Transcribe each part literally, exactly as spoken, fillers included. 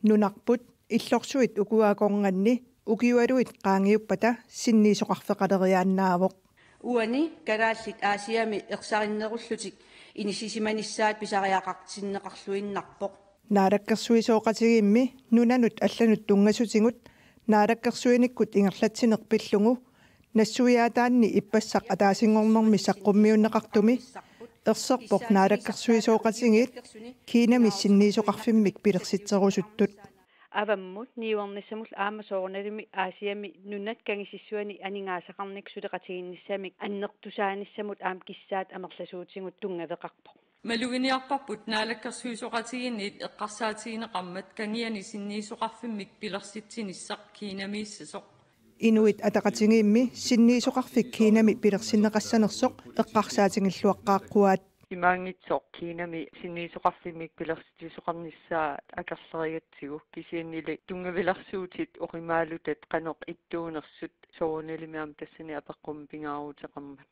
Nunarput illorsuit ukua akornanni ukiualuit qaangiuppata sinniisoqarfeqaleriaannaavoq. Uani kalaallit Aasiami ersarinnerullutik inissisimanissaat pisariaqartinneqarluinnarpoq. Naalakkersuisooqatigiimmi nunanut allanut tunngasutigut naalakkersuinikkut ingerlatsineq pillugu nassuiaataanni ippassaq ataasinngornermi saqqummiunneqartumi erserpoq naalakkersuisooqatigiit Kiinami sinniisoqarfimmik pilersitserusuttut. Avammut niuernissamut aamma soorunalimi Aasiami nunat kangisissuani aningaasaqarnikkut suleqatigiinnissamik annertusaanissamut aamma kissaat amerlasuutigut tunngaveqarpoq. Maluginiarparput naalakkersuisooqatigiinniit eqqarsaatigineqarmat kangiani sinniisoqarfimmik pilersitsinissaq Kiinamiissasoq. Inuit Ataqatigiimmi sinniisoqarfik Kiinami pilersinneqassanersoq eqqarsaatigilluaqqaaqquaat. Imaanngitsoq Kiinami sinniisoqarfimmik pilersitsisoqarnissaa akerlerigatsigu kisiannili tunngavilersuutit oqimaalutat qanoq ittuunersut soorunalimi aamma tassani apeqqummi pingaaruteqarmat.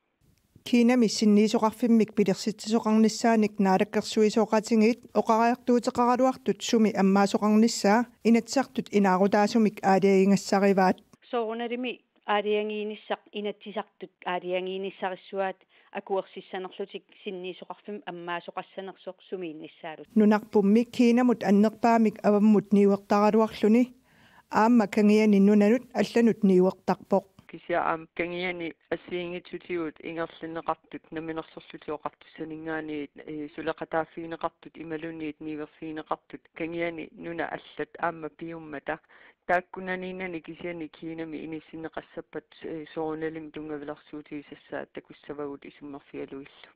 Kiinami sinniisoqarfimmik pilersitsisoqarnissaanik naalakkersuisooqatigiit oqariartuuteqaraluartut sumi ammaasoqarnissaa Inatsisartut inaarutaasumik aalajangigassarivaat. Soorunalimi aalajangiinissaq Inatsisartut aalajangiinissarissuaat akuersissanerlutik sinniisoqarfimmik ammaasoqassanersoq sumiinnissaalutik. Nunarpummi Kiinamut annerpaamik avammut niuertaraluarluni aamma kangiani nunanut allanut niuertarpoq. Kisianni aamma kangiani assigiinngitsutigut ingerlanneqartut Namminersorlutik Oqartussaninngaanniit, eh, suleqataaffigineqartut imaluunniit niuerfigineqartut kangiani nunat allat aamma piummata. Taakkunaniinnani kisianni Kiinami inissinneqassappat, eh, soorunalimi tunngavilersuutigisassaat takussavagut isummerfigalugillu.